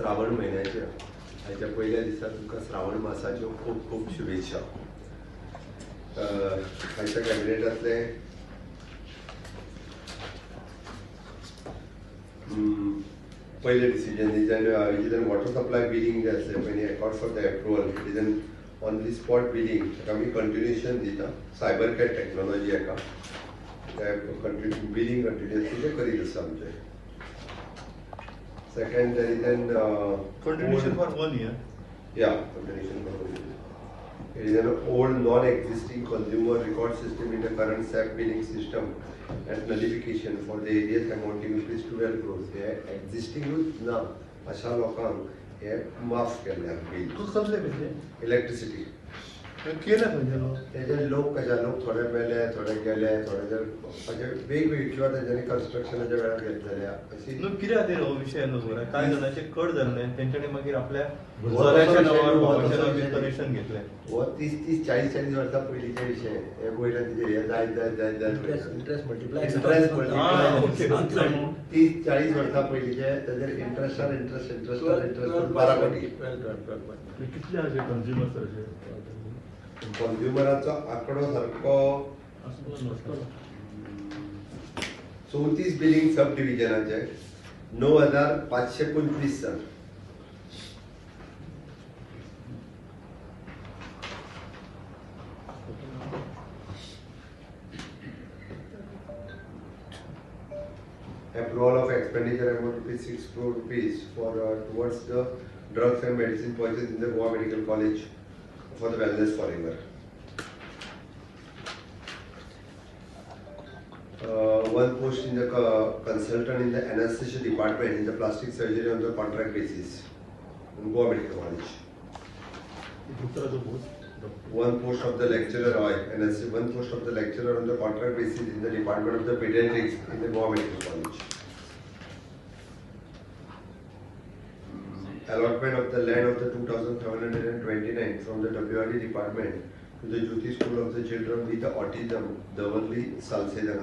श्रावण म्हयन्याच्या हाच्या पयल्या दिसा तुमकां श्रावण मासाच्यो खूब खूब शुभेच्छा. आयच्या कॅबिनेटांतले पयले decision is an water supply billing जे आसलें पयलीं accord for the approval, it is an on the spot billing, ताका आमी कंटिन्युएशन दिता. सायबर कॅट टॅक्नॉलॉजी हाका बिलींग कंटिन्युअसली ते करीत आसा आमचें. Second, there is an continuation for 1 year. Yeah, continuation for 1 year. It is an old non-existing consumer record system in the current SAP billing system and nullification for the areas amounting rupees 12 crores. हे existing ना अशा लोकांक हे माफ केल्ले bill. कसले कसले? Electricity. केलं खंयचे लोक? तेजे लोक कशे, लोक थोडे मेले, थोडे गेले, थोडे जर अशे वेगवेगळे किंवा तेंच्यांनी कन्स्ट्रक्शनाच्या वेळार घेतलेले अशी. न्हू कितें खातीर हो विशय न्हू खबर, कांय जाणांचे कट जाल्ले तेंच्यांनी मागीर आपल्या चल्याच्या नांवार भावाच्या नांवार कनेक्शन घेतलें. हो 30 30 40 40 वर्सां पयलींचे विशय हे वयल्यान तेजेर हे जायत जायत जायत जायत इंट्रस्ट मल्टिप्लाय इंट्रस्ट मल्टिप्लाय 30 40 वर्सां पयलींचे तेजेर इंट्रस्टार इंट्रस्ट इंट्रस्टार इंट्रस्ट 12 कोटी. कितले अशे कंज्युमर्स अशे? कंज्युमराचो आंकडो सारको 34 बिलिंग सब डिविजनाचे 9525 जाण. Approval of expenditure amount rupees 6 crore rupees for towards the drugs and medicine purchase in the Goa Medical College for the wellness forever. One post in the consultant in the anesthesia department in the plastic surgery on the contract basis in Goa Medical College. One post of the lecturer and one post of the lecturer on the contract basis in the department of the pediatrics in the Goa Medical College. Allotment of the land of the 2,729 from the WRD department to the Jyoti School of the Children with the Autism, Davanli Salceda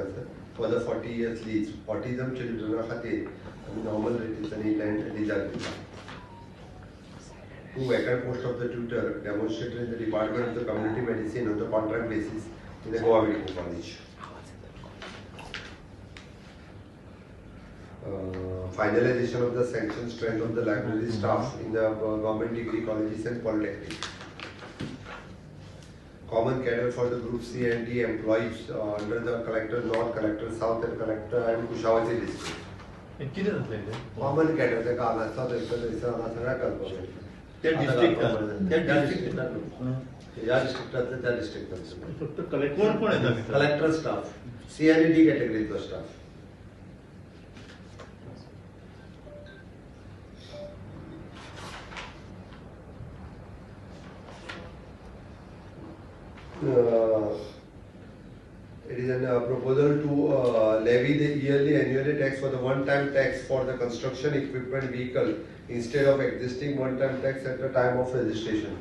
for the 40 years lease. Autism children खातीर आमी normal रेटींनी land lizard दिता. 2 vacant post of the tutor demonstrator in the department of the community medicine on the contract basis in the Goa Medical College. Finalization of the sanction strength of the library staff in the government degree colleges and polytechnic. Common cadre for the group C and D employees under the collector north, collector south and collector and Kushavati district. Common cadre ताका हांगासर थंयसर थंयसर हांगा सगळ्याक घालपाक जाय. त्या डिस्ट्रिक्टान, त्या डिस्ट्रिक्टान, ह्या डिस्ट्रिक्टांतले त्या डिस्ट्रिक्टांतले फक्त कलेक्टर कोण कोण येता? कलेक्टर स्टाफ, सी आनी D कॅटेगरीचो staff. It is a proposal to levy the yearly annually tax for the one-time tax for the construction equipment vehicle instead of existing one-time tax at the time of registration.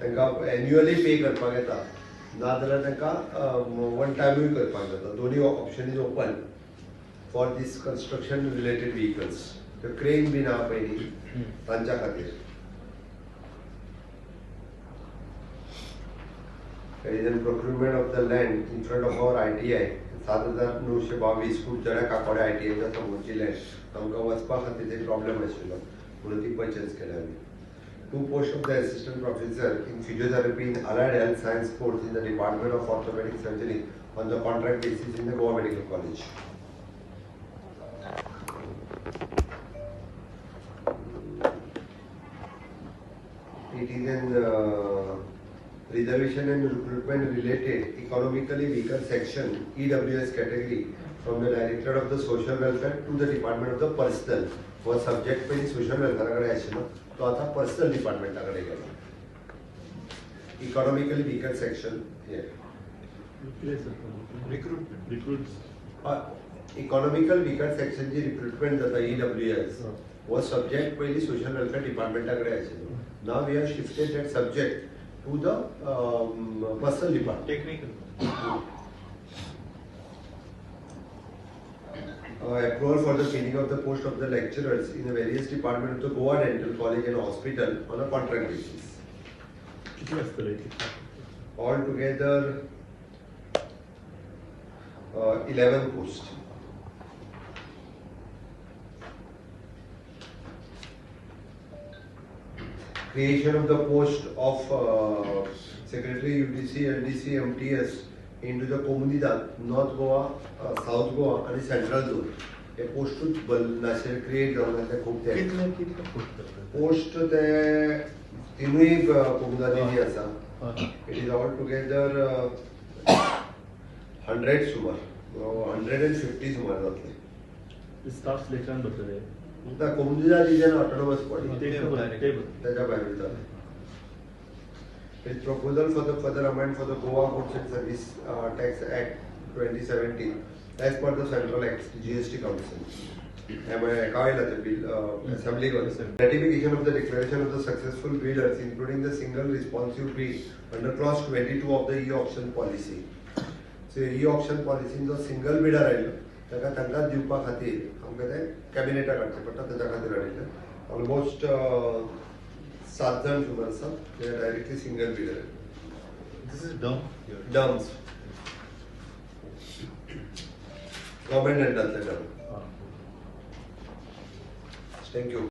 तांकां annually pay करपाक येता, ना जाल्यार तांकां one टायमूय करपाक जाता. दोनूय option is open for this construction related vehicles. त्यो क्रेन बीन आहा पयलीं तांच्या खातीर. It is a procurement of the land in front of our ITI, 7,922 foot जण्या काकोडे ITI समोरची लँड आमकां वचपा खातीर ते प्रॉब्लेम आशिल्लो म्हणून ती पर्चेस केल्या आमी. 2 post of the assistant professor in physiotherapy in allied health science course in the department of orthopaedic surgery on the contract basis in the Goa Medical College. It is an reservation and recruitment related economically weaker section EWS category from the Directorate of the Social Welfare to the Department of the Personnel. हो subject पयलीं social वेलफेरा कडेन आशिल्लो, तो आतां personal डिपार्टमेंटा कडेन गेलो. Economically vicar section हे recruitment, recruit economical vicar सेक्शनची रिक्रुटमेंट जाता EWS. हो सब्जेक्ट पयलीं सोशल वेलफेअर डिपार्टमेंटा कडेन आशिल्लो. Now we have shifted that subject to the personal department. Technical. Approval for the filling of the post of the lecturers in the various department of the Goa Dental College and Hospital on a contract basis. कितले आसतले? All together 11 posts. Creation of the post of Secretary UDC, LDC, MTS into the Comunidade, North Goa, South Goa आणि Central Zone. हे पोस्टूच नाशिल्ले, create जावंक नासले खूब ते. कितले कितले पोस्ट करतात? पोस्ट ते तिनूय कोमुनिदादींनी आसा. It is all together 100 सुमार, 150 सुमार जातले. स्टाफ सिलेक्शन बसले. ना, Comunidade is an autonomous body. ते त्याच्या भायर उरता. With proposal for the further amendment for the Goa Goods and Service Tax Act 2017 as per the Central Act GST Council. Bill Assembly ratification of the declaration of the successful bidders including the single responsive bid under clause 22 of the e-auction policy. So e-auction policy जो single bidder आयलो ताका तांकां दिवपा खातीर आमकां तें कॅबिनेटाक हाडचें पडटा, ताच्या खातीर हाडिल्लें. ऑलमोस्ट 7 जाण सुमार आसा ते directly single bidder. This is dump. Dumps government लँडांतले dump. Thank you.